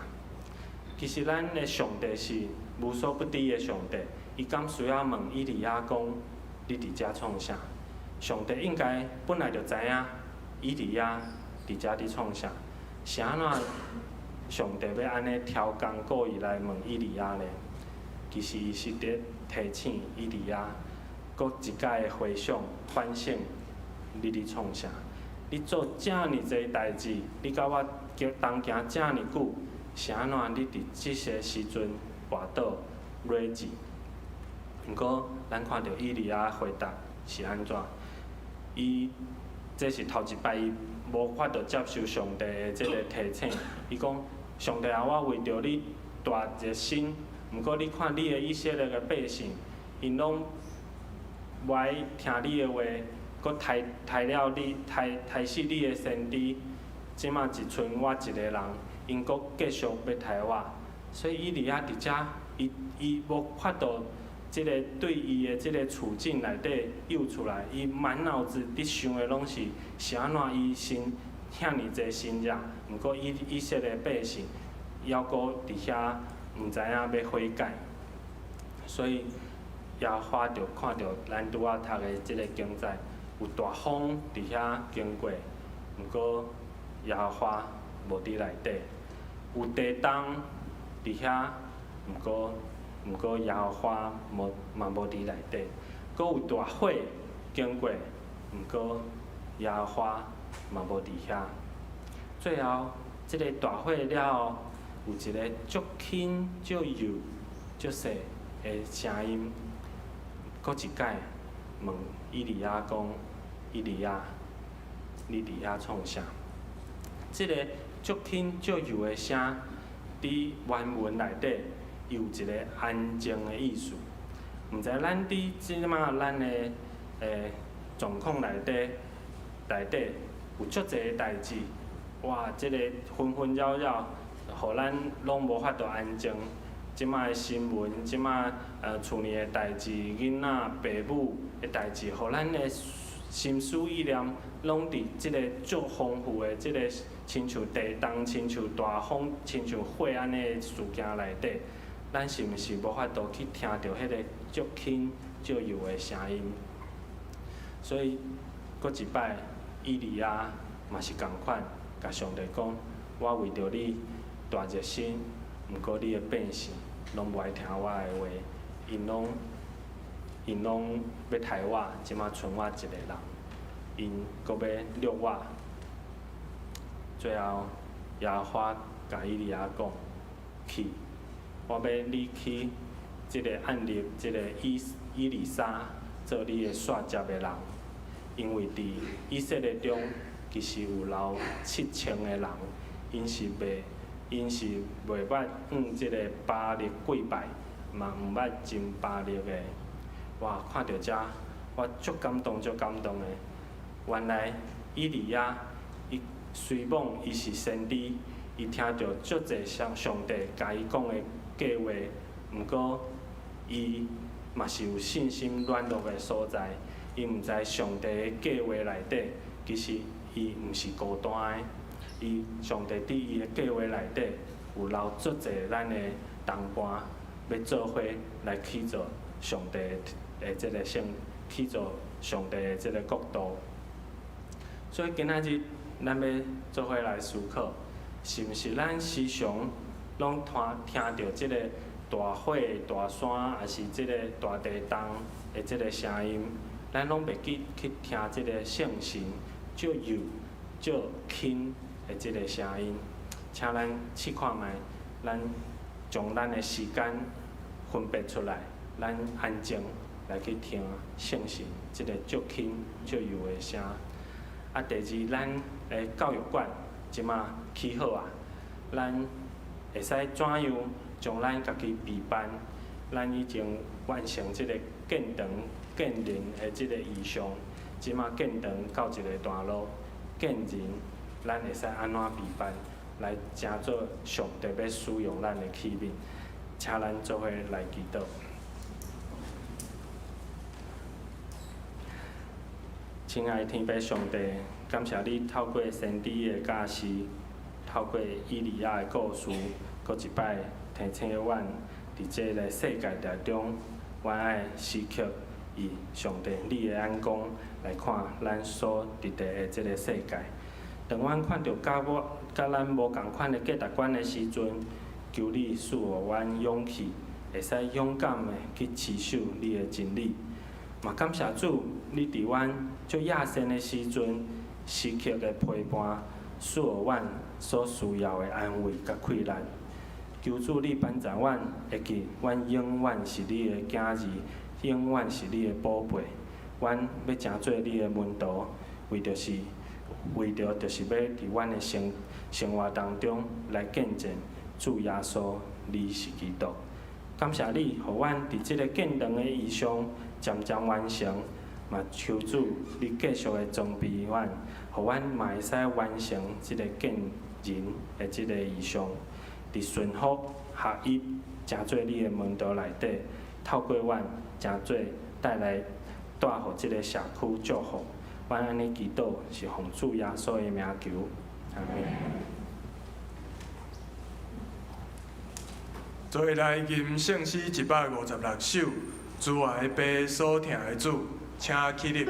其實咱的上帝是無所不知的上帝，伊敢需要問以利亞講：你佇遮創啥？上帝應該本來就知影以利亞佇遮佇創啥，是按怎上帝欲按呢刁工故意來問以利亞呢？其實伊是佇提醒以利亞，閣一擺的回想反省，你佇創啥？你做遮爾濟代誌，你佮我同行遮爾久，是按怎你佇這些時陣跋倒軟志？毋過，咱看著以利亞回答是按怎？伊這是頭一擺，伊無法度接受上帝的這个提醒。伊講：上帝啊，我為著你大熱心，毋過你看你的以色列的百姓，𪜶攏無愛聽你的話，閣刣刣了你，刣刣死你的先知。這馬只賰我一个人，𪜶閣繼續欲刣我。所以以利亞佇遮，伊伊無法度這个對伊的這个處境內底游出來，伊滿腦子佇想的攏是是按怎伊信遐爾濟神跡，毋過以以色列百姓猶閣佇遐毋知影欲悔改。所以耶和華就看著咱拄仔讀的這个經節，有大風佇遐經過，毋過耶和華無佇內底；有地動佇遐，毋過耶和華無嘛無佇內底；閣有大火經過，毋過耶和華嘛無佇遐。最後，這个大火了後，有一个足輕、足幼、足細的聲音，閣一擺問以利亞講：以利亞，你佇遐創啥？這个足輕足幼的聲，佇原文內底，伊有一个安靜的意思。毋知咱佇這馬咱的狀況內底有足濟的代誌，哇！這个紛紛擾擾，予咱攏無法度安靜。這馬的新聞，這馬厝裡的代誌，囡仔、爸母的代誌，予咱的心思意念攏佇這个足豐富的這个親像地動、親像大風、親像火按呢的事件內底，咱是毋是無法度去聽著彼個足輕、足幼的聲音？所以，閣一擺，以利亞嘛是仝款，共上帝講：我為著你大熱心，毋過你的百姓攏無愛聽我的話，𪜶攏欲刣我，這馬賰我一个人，𪜶閣欲掠我。最後，耶和華共以利亞講：去，我欲你去這个按立這个以利沙做你的紲接的人，因為佇以色列中其實有留7000个人，𪜶是袂捌向這个巴力跪拜，嘛毋捌認巴力的。哇！看著這，我足感動，足感動的。原來以利亞，伊雖罔伊是先知，伊聽著足濟上帝共伊講的計劃，毋過伊嘛是有信心軟弱的所在。伊毋知上帝的計劃內底，其實伊毋是孤單的。伊上帝佇伊的計劃內底有留足濟咱的同伴，欲做伙來去做上帝的這个聖，去做上帝的這个國度。所以今仔日咱欲做伙來思考，是毋是咱時常攏聽著這个大火、大山，抑是這个大地動的這个聲音，咱攏袂記去聽這个聖神足幼、足輕的這个聲音？請咱試看覓，咱將咱的時間分別出來，咱安靜來去聽聖神這个足輕、足幼的聲。啊，第二，咱的教育館這馬起好啊，咱會使怎樣將咱家己備辦？咱已經完成這个建堂、建人的這个異象，這馬建堂到一个段落，建人，咱會使按怎備辦，來成做上帝欲使用咱的器皿？請咱做伙來祈禱。親愛的天父上帝，感謝你透過先知的教示，透過以利亞的故事，閣一擺提醒阮，佇這个世界當中，阮愛時刻以上帝你的眼光來看咱所佇的這个世界。當阮看著佮咱無仝款的價值觀的時陣，求你賜予阮勇氣，會使勇敢的去持守你的真理。嘛感謝主，你佇阮足野性的時陣，時刻的陪伴，賜予阮所需要的安慰佮氣力。求主你幫助阮，會記阮永遠是你的囝兒，永遠是你的寶貝。阮欲成做你的門徒，為著就是欲佇阮的生活當中來見證主耶穌，你是基督。感謝你，予阮佇這个建堂的異象漸漸完成，嘛求主你繼續的裝備阮，予阮嘛會使完成這个建人的這个異象。佇順服合一，成做你的門徒內底，透過阮成做帶予這个社區祝福。阮按呢祈禱，是奉主耶穌的名求，阿門。做伙來吟聖詩156首，主愛的父所疼的子，請起立。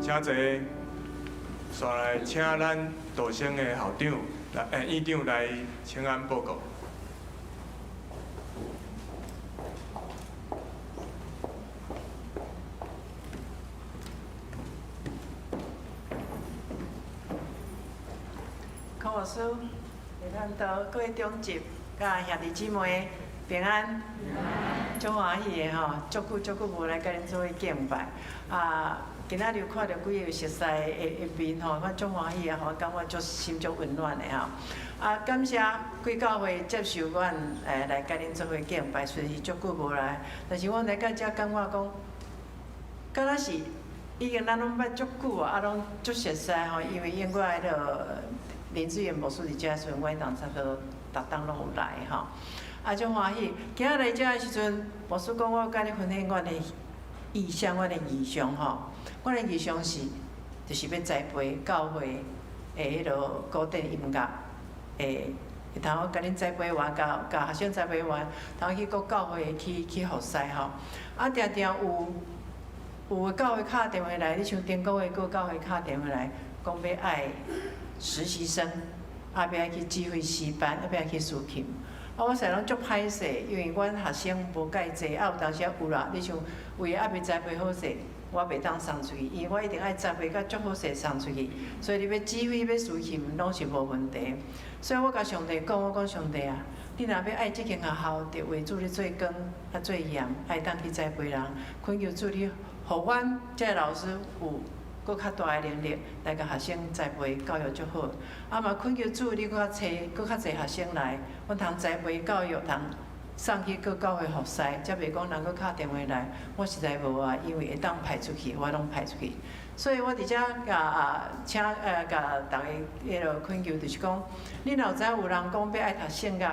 請坐，紲來請咱道生的校長來，院長來請安報告。柯牧師、李傳道、各位長執、佮兄弟姊妹平安。足歡喜的吼，足久足久無來佮恁做伙敬拜啊！今仔日看著幾个熟似的面吼，我足歡喜的吼，感覺足心足溫暖的吼。啊，感謝貴教會接受阮來佮恁做伙敬拜，雖然是足久無來，但是阮來到遮感覺講，敢若是已經咱攏捌足久啊，啊攏足熟似吼，因為永遠彼个林志遠牧師佇遮的時陣，阮當差不多逐冬攏有來吼。啊，足歡喜！今仔來遮的時陣，牧師講我佮你分享阮的異象，阮的異象吼。阮的異象是，就是欲栽培教會的彼落古典音樂的，通好共恁栽培完，共共學生栽培完，通去各教會去服侍吼。啊，定定有教會敲電話來，你像中國的各教會敲電話來，講欲愛實習生，啊，欲愛去指揮詩班，啊，欲愛去司琴。啊，我實在攏足歹勢，因為阮學生無蓋濟，啊有當時有啦。你像位猶未栽培好勢，我袂當送出去，因為我一定愛栽培甲足好勢送出去。所以你欲指揮欲司琴，攏是無問題。所以我共上帝講，我講上帝啊，你若欲愛這間學校，著為主咧做光，啊做鹽，愛當去栽培人，懇求主你，予阮這个老師有閣較大的能力來共學生栽培教育足好。啊嘛懇求主，你閣較揣閣較濟學生來，阮通栽培教育，通送去各教會服侍，才袂講人閣敲電話來，我實在無啊，因為會當派出去，我攏派出去。所以我佇遮共啊請共逐家彼落懇求，就是講，恁若有知影有人講欲愛讀聖樂，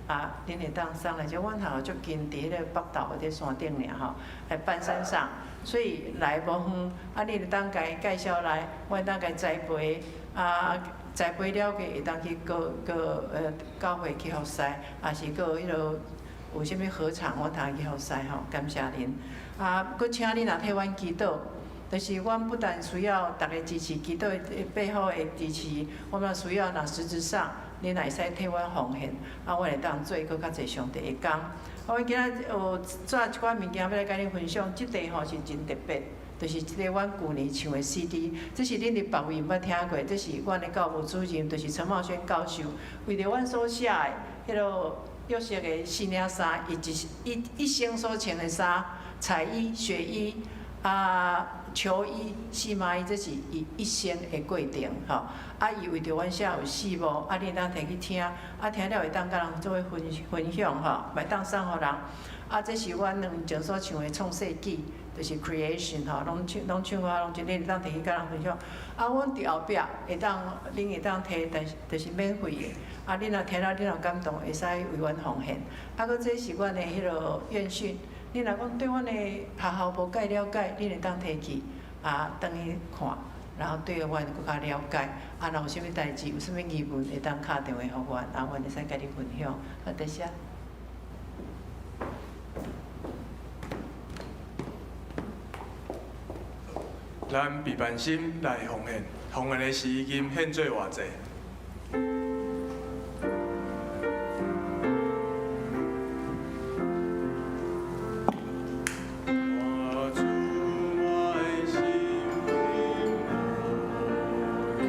啊，恁會當送來遮，阮學校足近，佇彼个北投佇山頂爾吼，佇半山上，所以來無遠，啊，你會當共伊介紹來，我會當共伊栽培，啊，栽培了嘅會當去閣閣教會去服侍，抑是閣彼落有啥物禾場，我通去服侍吼，感謝恁。啊，閣請恁若替阮祈禱，就是阮不但需要逐家支持，祈禱的背後的支持，我嘛需要若實質上，恁若會使替阮奉獻，啊，阮會當做閣較濟上帝的工。啊，阮今仔有帶一寡物件欲來共恁分享，這塊吼是真特別。就是這個阮舊年唱的 CD，這是恁佇別位毋捌聽過，這是阮的教務主任，就是陳茂軒教授，為著阮所寫的彼落約瑟的四領衫，伊一一一生所穿的衫，彩衣、雪衣、啊球衣、四馬衣，這是伊一生的過程，吼。啊，伊為著阮寫有四幕，啊，恁會當提去聽，啊，聽了會當佮人做伙分分享，吼，嘛會當送予人。啊，這是阮兩年前所唱的創世紀。就是 creation 吼，攏唱攏唱歌攏真，恁會當提去佮人分享。啊，阮佇後壁會當，恁會當提，但是就是免費的。啊，恁若聽了恁若感動，會使為阮奉獻。啊，閣這是阮的彼落院訊，恁若講對阮的學校無蓋了解，恁會當提去啊，轉去看，然後對阮閣較了解。啊，若有啥物代誌，有啥物疑問，會當敲電話予阮，啊，阮會使共你分享。啊，多謝。咱備辦心來奉獻，奉獻的時金獻做偌濟？我主我的心獻予你，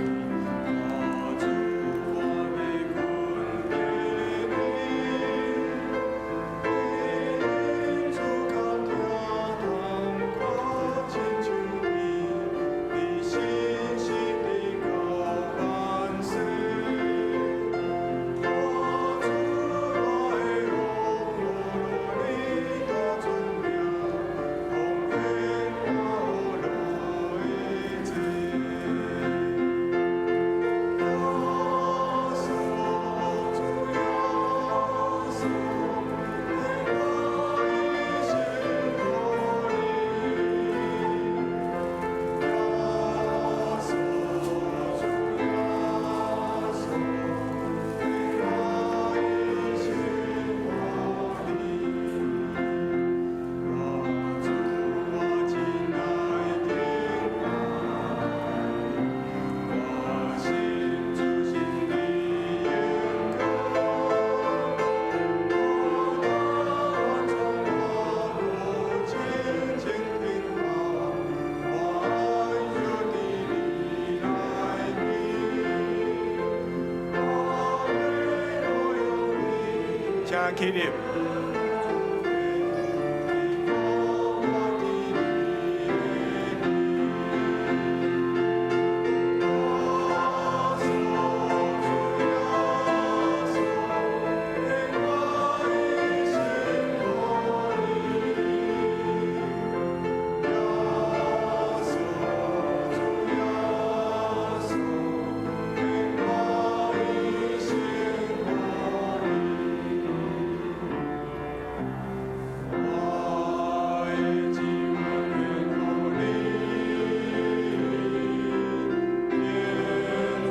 我主我欲跟隨你，你主教疼痛苦親像你，你信實直到萬世。我主我的王，無論你倒尊名，奉獻我予你一切。耶穌主耶穌，獻我一生予你。耶穌主耶穌，獻我一生予你。我主我真愛敬拜你，我心注信你眼光，無當從我母親傾聽我，我安歇佇你內面，我欲榮耀你。請起立。我的指望獻予你，天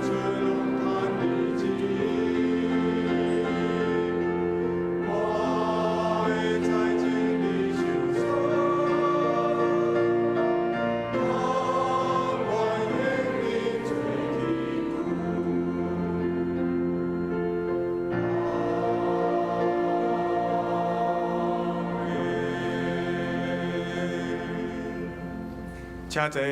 春攏趁你錢，我的財經你收藏，甘願用你做器具。阿們。請坐。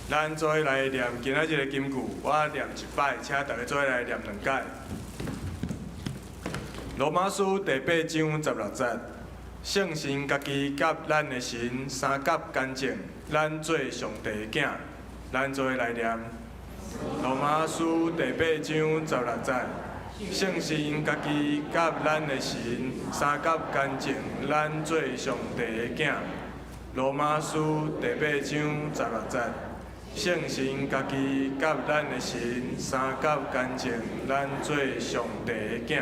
咱做伙來念今仔日的金句，我念一擺，請大家做伙來念兩擺。羅馬書第八章十六節，聖神家己佮咱的神相佮乾淨，咱做上帝的囝。咱做伙來念。羅馬書第八章十六節，聖神家己佮咱的神相佮乾淨，咱做上帝的囝。羅馬書第八章十六節，聖神家己佮咱的神相佮乾淨，咱做上帝的囝。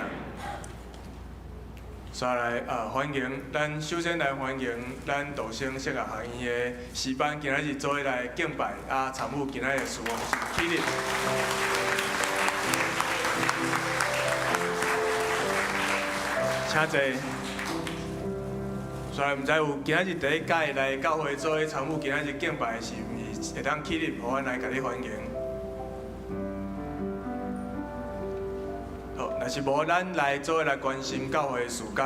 煞來歡迎咱首先來歡迎咱道生聖樂學院的詩班，今仔日做伙來敬拜啊，參與今仔日的事工是起立。請坐。煞來毋知有今仔日第一擺來教會做伙參與今仔日敬拜的是毋是會當起立，予阮來共你歡迎。好，若是無，咱來做伙來關心教會的事工。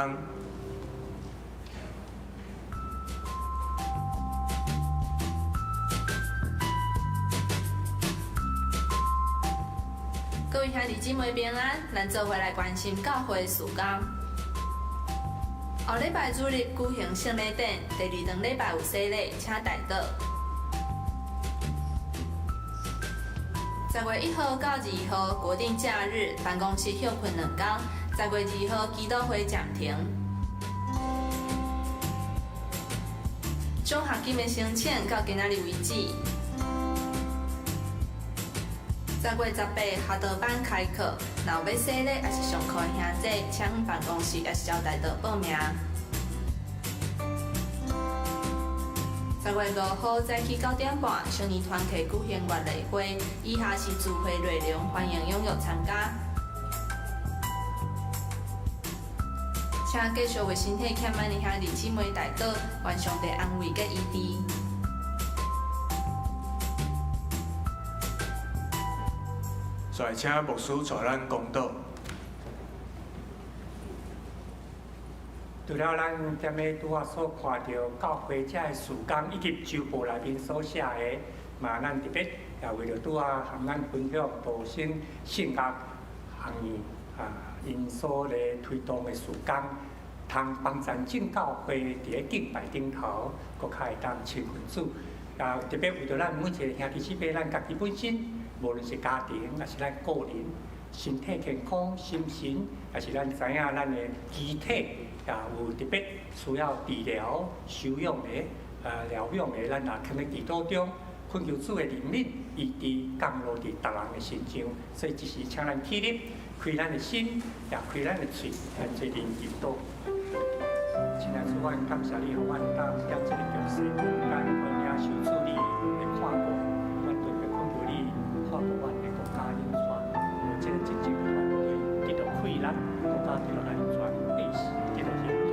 各位兄弟姊妹平安，咱做伙來關心教會的事工。後禮拜主日舉行聖禮典，第二頓禮拜有洗禮，請代禱。10月1號到2號國定假日，辦公室歇睏兩工。10月2號祈禱會暫停。獎學金的申請到今仔日為止。10月18學道班開課，若有欲洗禮抑是上課的兄弟，請辦公室抑是招待處報名。10月5號早起9點半，少年團契舉行月例會，以下是聚會內容，歡迎踴躍參加。請繼續為身體欠滿的兄弟姊妹代禱，願上帝安慰佮醫治。來請牧師帶咱講道。除了咱踮咧拄仔所看著教會遮的事工，以及週報內面所寫的，嘛咱特別也為著拄仔含咱分享道生聖樂學院啊，𪜶所咧推動的事工，通幫贊正教會佇咧敬拜頂頭，閣較會當親近主。也特別為著咱每一个兄弟姊妹，咱家己本身，無論是家庭，抑是咱個人，身體健康、心神，抑是咱知影咱的肢體，也有特別需要治療、修養的、療養的，咱也囥咧祈禱中，懇求主的憐憫、醫治降落佇逐人的身上。所以，這時請咱起立，開咱的心，也開咱的喙，來做陣祈禱。親愛的主，阮感謝你，予阮當踮這个弱勢空間，可領受主你的看顧。阮特別懇求你看顧阮的國家領袖，有這个執政團隊得著氣力，國家得著安全，百姓得著幸福。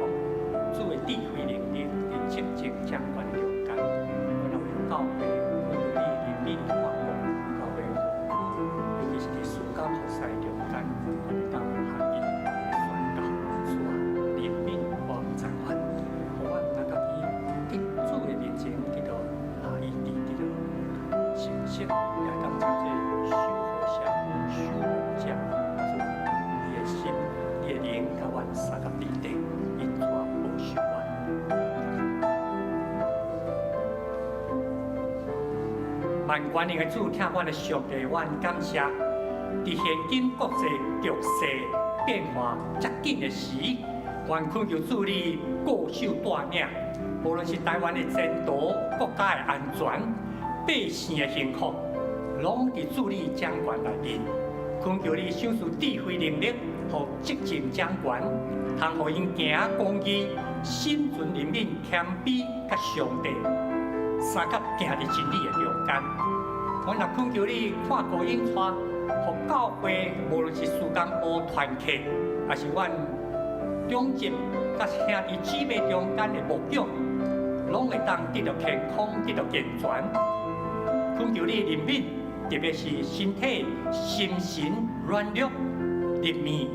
主的智慧能力佇執政掌權中間，阮也為著教會懇求你憐憫看顧教會牧區，尤其是佇事工服侍中間，阮會當有合一的宣告。主啊，憐憫幫助阮，予阮若家己佇主的面前得著醫治，得著成熟，也當成做守護者、守護者。主，你的心、你的靈，共阮相佮佇底，伊帶保守阮。萬全能的主，疼阮的上帝，阮感謝。佇現今國際局勢變化遮緊的時，願懇求主你顧守帶領，無論是台灣的前途、國家的安全、百姓的幸福，攏佇主你掌權內面。懇求你賞賜智慧能力，予執政掌權，通予𪜶行公義、心存憐憫、謙卑，佮上帝相佮行佇真理的中間。阮也懇求你看顧引帶，予教會無論是事工部團契，抑是阮長執佮兄弟姊妹中間的牧養，攏會當得著健康，得著健全。懇求你憐憫，特別是身體、心神軟弱、入眠、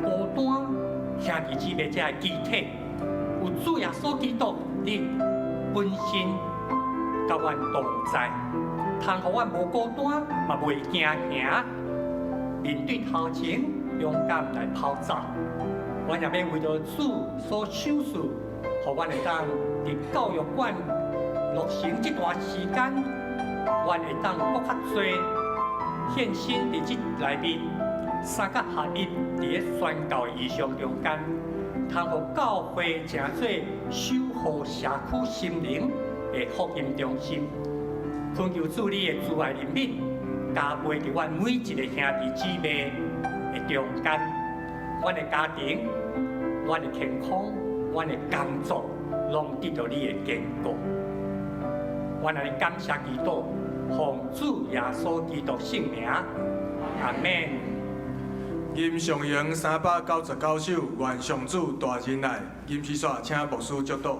孤單兄弟姊妹遮的肢體，有主耶穌基督你本身佮阮同在，通予阮無孤單，嘛袂驚嚇，面對頭前勇敢來跑走。阮也欲為著主所賞賜，予阮會當佇教育館落成這段時間，阮會當閣較濟獻身佇這內面，三佮合一佇咧宣教異象中間，通予教會成做守護社區心靈的福音中心。懇求主你的慈愛憐憫，加倍佇阮每一个兄弟姊妹的中間，阮的家庭，阮的健康、阮的工作，攏得著你的堅固。阮按呢感謝祈禱，奉主耶穌基督聖名，阿門。吟頌詠399首，願上主大仁愛。吟詩煞請牧師祝禱。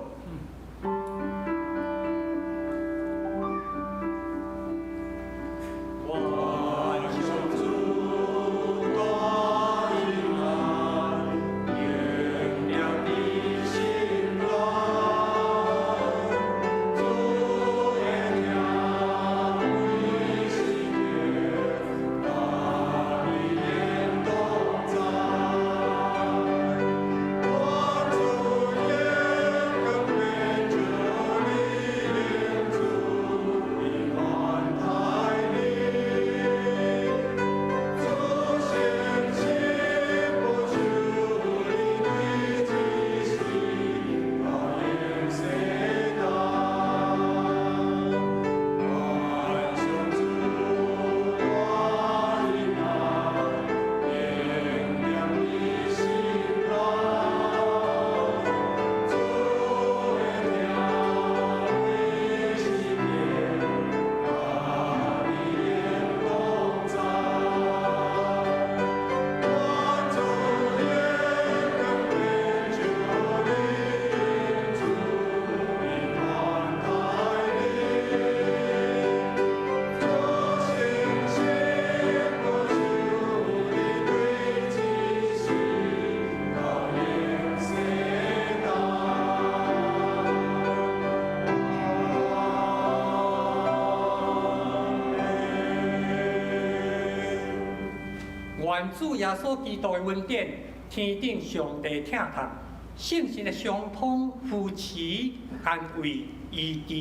願主耶穌基督的恩典，天頂上帝疼痛，聖神的相通扶持、安慰、醫治，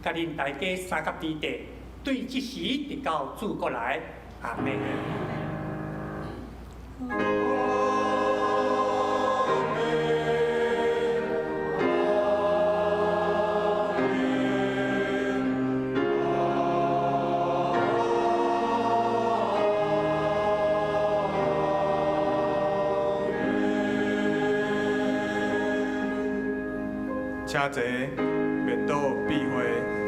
佮恁大家三甲弟弟，對這時直到主閣來，阿門。請坐，默禱閉會。